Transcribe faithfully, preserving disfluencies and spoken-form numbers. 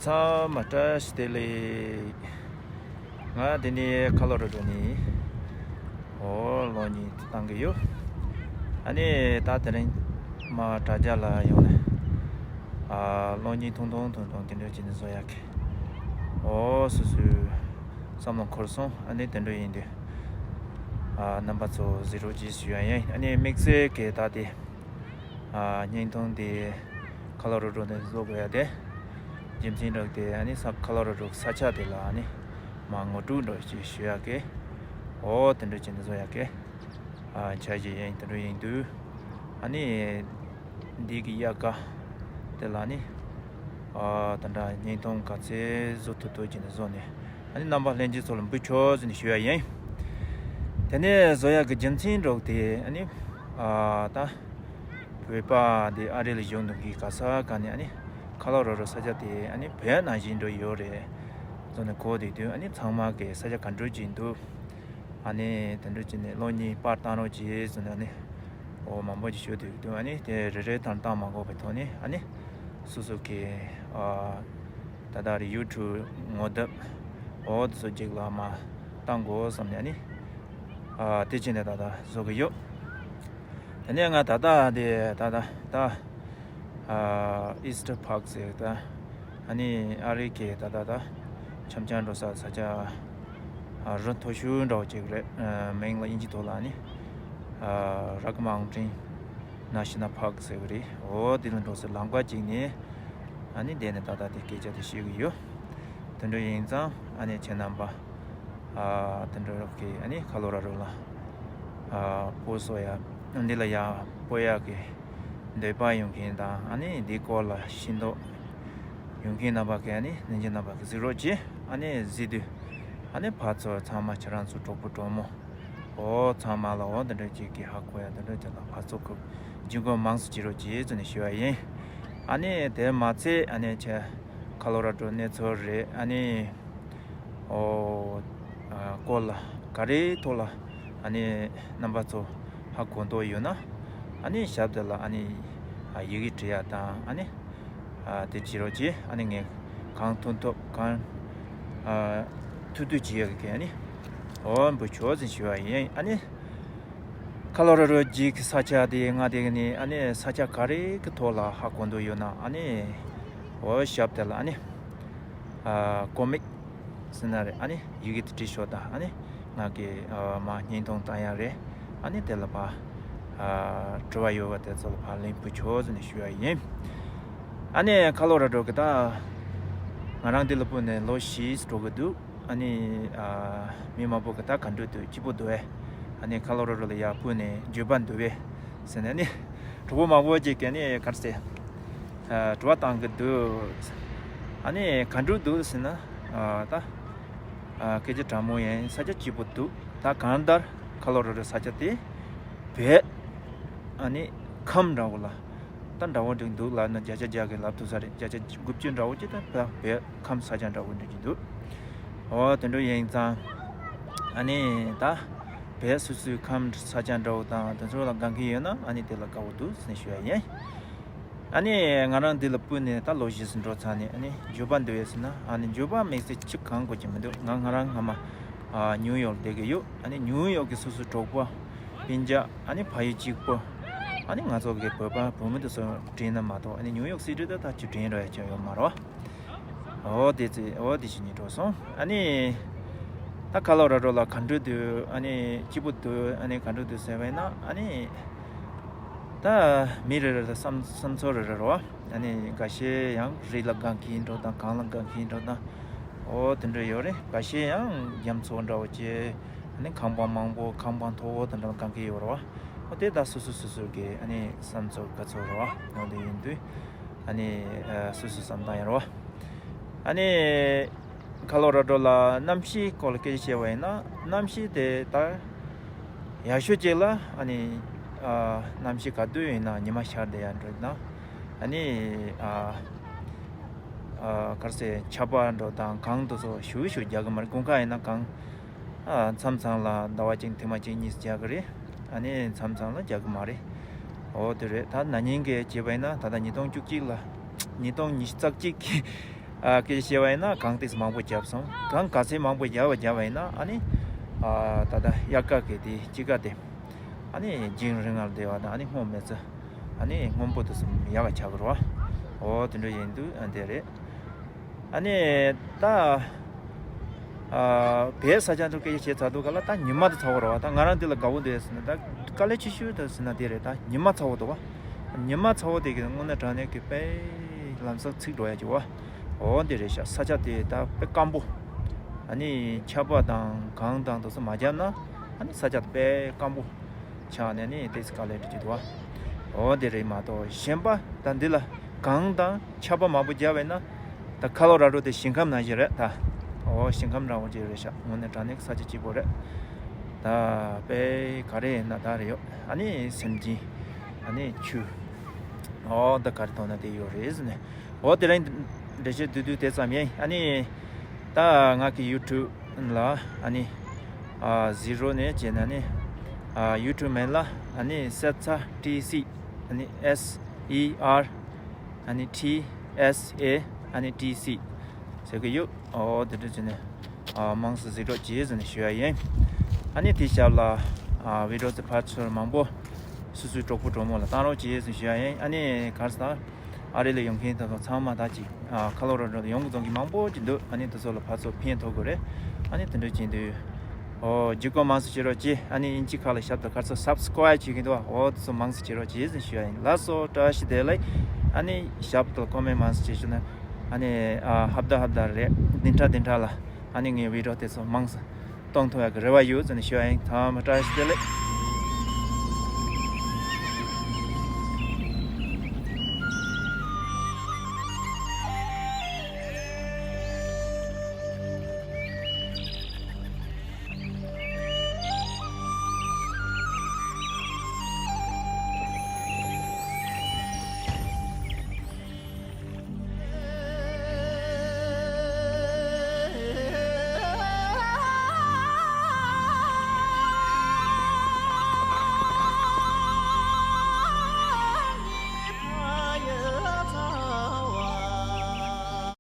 ཚང་མ་བཀྲ་ཤིས་བདེ་ལེགས། ང་འདི་ནས་ཁ་ལོ་ར་རོ་ནས་འོ་གློག་བརྙན་བཏང་གི་ཡོད། ཨ་ནི་ད་དེ་རིང་མ་དྲ་རྒྱ་ལ་ཡོང་ནས་ཨ་གློག་བརྙན་ཐུང་ཐུང་ཐུང་ཐུང་དེ་འདྲ་བྱས་ནས་བཟོ་ཡག་གི་འོ་སོ་སོའི་བསམ་བློ་འཁོར་སོང་། ཨ་ནི་དེ་འདྲ་ཡིན་དུས་ཨ་རྣམ་པ་ཚོ་གཟིགས་རོགས་གྱིས་ཞུ་ཡ་ཡིན། ཨ་ནི་དམིགས་བསལ་གྱི་ད་དེ། ཨ་བརྙན་ཐུང་དེ་ཁ་ལོ་ར་རོ་ནས་བཟོ་དགོས་ཡ་དེ། རྒྱུ་མཚན་འདྲ་དེ་ཨ་ནི་ས་ཁ་ལོ་ར་རོ་ས་ཆ་དེ་ལ་ཨ་ནི་མ་ངོ་སྤྲོད་འདྲ་ཞིག་ཞུ་ཡ་གི་འོ་དེ་འདྲ་བྱས་ནས་བཟོ་ཡ་གི་ཨ་འཆར་གཞི་ཡིན། དེ་འདྲ་ཡིན་དུས་ཨ་ནི་འདི་གི་དབྱར་ཁ་དེ་ལ་ཨ་ནི་ཨ་དེ་འདྲ་བརྙན་ཐུང་ག་ཚད་བཟོ་ཐུབ་ཐུབ་བྱས་ནས་བཟོ་ནས་ཨ་ནི་རྣམ་པ་ལྷན་རྒྱས་ཚོ་ལ་འབུལ་ཆོག་ཟེར་ནས་ཞུ་ཡ་ཡིན། དེ་ནས་བཟོ་ཡག་གི་རྒྱུ་མཚན་འདྲ་དེ་ཨ་ནི་ཨ་ད་བོད་པ་འདི་ཨ་རི་ལ་བཞུགས་འདུག་གི་ག་ས་ག་ནས་ཨ་ནི་ཁ་ལོ་ར་རོ་ས་ཆ་དེ་ཨ་ནི་བོད་ནང་བཞིན་འདྲ་ཡོད་རེད་ཟེར་ནས་གོ་བསྡད་དུས་ཨ་ནི་ཚང་མ་གི་ས་ཆ་ག་འདྲ་ཅིག་འདུག་ཨ་ནི་དེ་འདྲ་བྱས་ནས་གློག་བརྙན་པར་བཏང་རོགས་གྱིས་ཟེར་ནས་ཨ་ནི་འོ་མང་པོ་ཅིག་ཞུ་འདུག་དུས་ཨ་ནི་དེ་རེ་རེ་ཐང་བཏང་མ་དགོས་པའི་ཐོག་ནས་ཨ་ནི་སོ་སོ་གི་ཨ་ད་ལྟ་རེ་ཡུ་ཊུབ་ངོ་དེབ་འོ་དེ་ཚོ་རྒྱུགས་ལ་མ་བཏང་དགོས་བསམ་ནས་ཨ་ནི་ཨ་དེ་བྱས་ནས་ད་ལྟ་བཟོ་གི་ཡོད། དེ་ནས་ང་ད་ལྟ་དེ་ད་ལྟ་ད་ཨ་ཨི་སི་ཊར་པཱརྐ་ཟེར་ད་ཨ་ནི་ཨ་རི་གི་ད་ལྟ་ད་འཆམ་འཆམ་འགྲོ་ས་ས་ཆ་ཨ་རི་མཐོ་ཤོས་འདྲ་བོ་ཅིག་རེད། ཨ་མིང་ལ་དབྱིན་ཇི་ཐོག་ལ་ཨ་ནི་ཨ་རག་མའུན་ཊེན་ནེ་ཤ་ནལ་པཱརྐ་ཟེར་གི་རེད། འོ་དེ་ལ་འགྲོ་སའི་ལམ་ཁ་ཅིག་ནས་ཨ་ནི་དེ་ནས་ད་ལྟ་དེ་སྐད་ཆ་དེ་བཤད་གི་ཡོད། དེ་འདྲ་ཡིན་ཙང་ཨ་ནི་ཁྱེད་རྣམ་པ་ཨ་དེ་འདྲ་གི་ཨ་ནི་ཁ་ལོ་ར་རོ་ལ་ཨ་སྤོ་སོ་ཡ་འདི་ལ་ཡ་སྤོ་ཡག་གི་འདོད་པ་ཡོད་མཁན་དང་ཨ་ནི་འདི་སྐོར་ལ་ཤེས་འདོད་ཡོད་མཁན་རྣམ་པ་གི་ཨ་ནི་ནན་ཅན་རྣམ་པ་གི་གཟིགས་རོགས་གྱིས། ཨ་ནི་གཟིགས་དུས་ཨ་ནི་ཕར་ཚུར་ཚང་མ་ཁྱེད་རང་ཚོ་གྲོགས་པོ་གྲོགས་མོ་འོ་ཚང་མ་ལ་འོ་འདི་འདྲ་ཅིག་གི་ཧ་གོ་ཡ་འདི་འདྲ་ཅིག་ལ་ཕར་ཚུར་གི་རྒྱུས་མངའ་མང་སུ་བྱེད་རོགས་གྱིས་ཟེར་ནས་ཞུ་བ་ཡིན། ཨ་ནི་དེ་མ་ཚད་ཨ་ནི་ཁྱེད་ཁ་ལོ་ར་རོ་གནས་ཚུལ་རེད། ཨ་ནི་འོ་ཨ་སྐོར་ལ་ག་རེ་ཐོག་ལ་ཨ་ནི་རྣམ་པ་ཚོ་ཧ་གོ་འདོད་ཡོད་ན་ཨ་ནི་ཞབས་དེ་ལ་ཨ་ནི་ཨ་ཡི་གེ་བྲིས་ཡ་དང་ཨ་ནི་ཨ་དེ་བྱེད་རོགས་གྱིས། ཨ་ནི་ངས་གང་ཐུབ་ཐུབ་གང་ཨ་ཐུབ་ཐུབ་བྱེད་ཡ་གི་ཨ་ནི་འོ་འབུལ་ཆོག་ཟེར་ཞུ་བ་ཡིན། ཨ་ནི་ཁ་ལོ་ར་རོ་རྒྱུགས་ས་ཆ་དེ་ང་དེ་གི་ནི་ཨ་ནི་ས་ཆ་ག་རེ་གི་ཐོག་ལ་ཧ་གོ་འདོད་ཡོད་ན་ཨ་ནི་འོ་ཞབས་དེ་ལ་ཨ་ནི་ཨ་ཀོ་མེན་ཊི་ཟེར་ན་རེད། ཨ་ནི་ཡི་གེ་དེ་བྲིས་ཤོག་དང་ཨ་ནི་ང་གི་ཨ་མ་བརྙན་ཐུང་བཏང་ཡ་རེད། ཨ་ནི་དེ་ལ་ཕར་ཨ་དྲི་བ་ཡོད་པ་དེ་ཚོ་ལ་ཕར་ལན་ཕུལ་ཆོག་ཟེར་ནས་ཞུ་ཡ་ཡིན། ཨ་ནི་ཁ་ལོ་ར་རོ་གི་ད་ང་རང་འདི་ལ་སྤོས་ནས་ལོ་བཞི་འགྲོ་གི་འདུག་ཨ་ནི་ཨ་མི་མང་པོ་གི་ད་ག་འདྲ་འདུག་སྐྱིད་པོ་འདུག་གས། ཨ་ནི་ཁ་ལོ་ར་རོ་ལ་ཡར་སྤོས་ནས་འགྱོད་པ་འདུག་གས་ཟེར་ནས་ཨ་ནི་གྲོགས་པོ་མང་པོ་ཅིག་གིས་ཨ་ནི་ག་རེ་ཟེར་ཨ་དྲི་བ་བཏང་གི་འདུག་ཨ་ནི་ག་འདྲ་འདུག་ཟེར་ན་ཨ་ད་ཨ་སྐད་ཆ་དྲང་མོ་ཡིན། ས་ཆ་སྐྱིད་པོ་འདུག་ད་གང་ལྟར་ཁ་ལོ་ར་རོ་ས་ཆ་དེ་བོད་ཨ་ནི་ཁམས་འདྲ་བོ་ལ། ད་འདྲ་བོ་འགྲིག་འདུག་ལབ་ན་བརྒྱ་ཆ་བརྒྱ་གི་ལབ་ཐུབ་ས་རེད། བརྒྱ་ཆ་དགུ་བཅུ་འདྲ་བོ་ཅིག་ད་བོད་བོད་ཁམས་ས་ཆ་འདྲ་བོ་འགྲིག་གི་འདུག་འོ་དེ་འདྲ་ཡིན་ཙང་ཨ་ནི་ད་བོད་སོ་སོའི་ཁམས་ས་ཆ་འདྲ་བོ་དང་དེ་ཚོ་ལ་དགའ་མཁན་ཡོད་ན་ཨ་ནི་དེ་ལ་དགའ་བོ་འདུག་ཟེར་ནས་ཞུ་ཡ་ཡིན། ཨ་ནི་ང་རང་འདི་ལ་སྤོས་ནས་ད་ལོ་བཞི་ཙམ་འགྲོ་ཚར་ནས་ཨ་ནི་འགྱོད་པ་འདུག་གས་ཟེར་ན་ཨ་ནི་འགྱོད་པ་དམིགས་བསལ་ཅི་གང་དགོས་ཀྱི་མི་འདུག་ང་ང་རང་སྔ་མ་ཨ་ནིའུ་ཡོག་ལ་བསྡད་ཀྱི་ཡོད། ཨ་ནི་ནིའུ་ཡོག་གི་སོ་སོའི་གྲོགས་པོ་སྤུན་ཀྱག་ཨ་ནི་ཕ་ཡུལ་གཅིག་པོ་ཨ་ནི་ང་ཚོ་གི་བོད་པ་བོད་མི་དེ་ཚོ་དྲན་ན་མ་གཏོགས་ཨ་ནི་ནིའུ་ཡོག་སི་ཊི་དེ་ད་ཅིག་དྲན་རོགས་ཡ་ཅིག་ཡོད་མ་རེད་བ། འོ་དེ་ཚེ་འོ་དེ་ཞིག་ནས་འགྲོ་སོང་། ཨ་ནི་ད་ཁ་ལོ་ར་རོ་ལ་ག་འདྲ་འདུག་ཨ་ནི་སྐྱིད་པོ་འདུག་ཨ་ནི་ག་འདྲ་འདུག་ཟེར་བས་ན་ཨ་ནི་ད་མི་རེ་རེ་ལ་བསམ་བསམ་ཚུལ་རེ་རེ་རེད་བ། ཨ་ནི་འགའ་ཤས་ཡང་རི་ལ་དགའ་མཁན་འདྲ་དང་གངས་ལ་དགའ་མཁན་འདྲ་དང་འོ་དེ་འདྲ་ཡོད་རེད། འགའ་ཤས་ཡང་རྒྱ་མཚོ་འདྲ་བོ་བྱས་ཨ་ནི་ཁང་པ་མང་པོ་ཁང་པ་མཐོ་བོ་དེ་འདྲ་ལ་དགའ་མཁན་ཡོད་རེད་བ། འོ་དེ་ད་སོ་སོ་སོ་སོ་གི་ཨ་ནི་བསམ་ཚུལ་དགའ་ཚོར་རེད་བ། འོ་དེ་ཡིན་དུས་ཨ་ནི་ཨ་སོ་སོ་བསམ་སྟངས་ཡོད་རེད་བ། ཨ་ནི་ཁ་ལོ་ར་རོ་ལ་གནམ་གཤིས་སྐོར་ལ་སྐད་ཆ་བཤད་པ་ཡིན་ན་གནམ་གཤིས་དེ་ད་ཡག་ཤོས་ཅིག་ལ་ཨ་ནི་ཨ་གནམ་གཤིས་ག་དུས་ཡིན་ན་ཉི་མ་ཤར་བསྡད་ཡ་འདྲ་དང་ཨ་ནི་ཨ་ཨ་ག་རེ་ཟེར་ཆར་པ་འདྲ་དང་གངས་དེ་ཚོ་ཞུ་ཞུ་རྒྱག་གི་མ་རེད། དགུན་ཁ་ཡིན་ན་གངས་ཨ་མཚམས་མཚམས་ལ་ཟླ་བ་གཅིག་ཐེངས་མ་གཅིག་གཉིས་རྒྱག་གི་རེད། ཨ་ནི་མཚམས་མཚམས་ལ་རྒྱག་གི་མ་རེད། འོ་དེ་རེད། ད་ན་ནིང་གི་བྱས་པ་ཡིན་ན་ད་ལྟ་ཉིས་སྟོང་བཅུ་གཅིག་ལ་ཉིས་སྟོང་ཉི་ཤུ་རྩ་གཅིག་གི་ ཨ་སྐད་ཆ་བཤད་པ་ཡིན་ན་གངས་ཏོག་ཙམ་མང་པོ་བརྒྱབ་སོང་། གངས་ག་ཚད་མང་པོ་བརྒྱབ་པ་བརྒྱབ་པ་ཡིན་ན་ཨ་ནི་ཨ་ད་ལྟ་དབྱར་ཁ་གི་དེ་དཔྱིད་ཀ་དེ་ཨ་ནི་རྒྱང་རིང་ལ་བསྡད་པ་དང་ཨ་ནི་སྔོ་མེ་ཚ་ཨ་ནི་སྔོན་པོ་དེ་ཚོ་ཡག་ག་ཆགས་ཀྱི་རེད་བ། འོ་དེ་འདྲ་ཡིན་དུས་ཨ་འདི་རེད། ཨ་ནི་ད་ཨ་བོད་ས་ཆ་འདྲ་སྐད་ཆ་བཤད་ཚར་དུས་ག་ལ་ད་ཉི་མ་དེ་ཚ་བོ་རེད་བ། ད་ང་རང་འདི་ལ་དགའ་བོ་འདུག་ཟེར་ན་ད་དཀའ་ལས་ཆེ་ཤོས་དེ་ཟེར་ན་དེ་རེད། ད་ཉི་མ་ཚ་བོ་འདུག་བ། ཉི་མ་ཚ་བོ་དེ་གི་དངོས་གནས་དྲང་གནས་ཀྱི་དཔེ་ལམ་སང་ཚིག་འགྲོ་ཡ་ཅིག་བ། འོ་འདི་རེད་ཤག་ས་ཆ་དེ་ད་དཔེ་སྐམ་པོ། ཨ་ནི་ཆར་པ་དང་གངས་དང་དེ་ཚོ་མ་བརྒྱབ་ན་ཨ་ནི་ས་ཆ་དེ་དཔེ་སྐམ་པོ་ཆགས་ནས་ནི་ཏོག་ཙམ་དཀའ་ལས་འཕྲད་ཀྱི་འདུག་བ། འོ་འདི་རེད་མ་གཏོགས་གཞན་པ་ད་འདི་ལ་གངས་དང་ཆར་པ་མང་པོ་བརྒྱབ་པ་ཡིན་ན་ད་ཁ་ལོ་ར་རོ་དེ་ཞིང་ཁམས་ནང་བཞིན་རེད་ད། འོ་ཞིང་ཁམས་ར་བོ་ཅིག་རེད་ཤག་དངོས་གནས་དྲང་གནས་ས་ཆ་སྐྱིད་པོ་རེད། ད་དཔེ་ག་རེ་ཡིན་ན་ད་རེད་ཡོད། ཨ་ནི་སེམས་ཅན་ཨ་ནི་ཆུ། འོ་ད་ག་རེ་མཐོང་ན་དེ་ཡོད་རེད་ཟེར་ནས། འོ་དེ་རིང་འགྲེལ་བཤད་བསྡུས་བསྡུས་དེ་ཙམ་ཡིན། ཨ་ནི་ད་ང་གི་ཡུ་ཊུབ་ལ་ཨ་ནི་ཨ་ཟི་རོ་ནས་བྱས་ན་ནི་ཨ་ཡུ་ཊུབ་མིང་ལ་ཨ་ནི་སེ་ཚ་ཊི་སི་ཨ་ནི་S E R ཨ་ནི་T S A ཨ་ནི་T C ཟེར་གི་ཡོད། འོ་དེ་འདྲ་བྱས་ནས་ཨ་མང་སུ་གཟིགས་རོགས་གྱིས་ཟེར་ནས་ཞུ་ཡ་ཡིན། ཨ་ནི་དེའི་ཞབས་ལ་ཨ་བི་ཌི་ཡོ་དེ་ཕར་ཚུར་མང་པོ་སོ་སོའི་གྲོགས་པོ་གྲོགས་མོ་ལ་བཏང་རོགས་གྱིས་ཟེར་ཞུ་ཡ་ཡིན། ཨ་ནི་ག་རེ་ཟེར་ན་ཨ་རི་ལ་ཡོང་མཁན་དེ་ཚོ་ཚང་མ་ད་ཅིག་ཨ་ཁ་ལོ་ར་རོ་ལ་ཡོང་གི་ཚོང་གི་མང་པོ་ཅིག་འདུག་ཨ་ནི་དེ་ཚོ་ལ་ཕར་ཚུར་ཕན་ཐོགས་དགོས་རེད། ཨ་ནི་དེ་འདྲ་བྱེད་དུས་ཨོ་བརྒྱུད་སྐུར་མང་སུ་བྱེད་རོགས་གྱིས། ཨ་ནི་དབྱིན་ཇི་ཁ་ལ་ཞབས་ཏོག་ག་རེ་ཟེར་སབ་སི་ཀ་རའིབ་བྱེད་ཀྱི་འདུག་ཨོ་དེ་ཚོ་མང་སུ་བྱེད་རོགས་གྱིས་ཟེར་ཞུ་ཡ་ཡིན། ལགས་སོ་བཀྲ་ཤིས་བདེ་ལེགས། ཨ་ནི་ཞབས་ཏོག་ཀོ་མེན་མང་སུ་བྱེད་ཞུ་ན་ཨ་ནི་ཨ་ཧབ་ད་ཧབ་ད་རེད་བདུན་ཕྲག་བདུན་ཕྲག་ལ་ཨ་ནི་ངའི་བི་ཌི་ཡོ་དེ་ཚོ་མང་སུ་གཏོང་ཐུབ་ཡ་གི་རེ་བ་ཡོད་ཟེར་ནས་ཞུ་ཡ་ཡིན། ཐ་མ་བཀྲ་ཤིས་བདེ་ལེགས།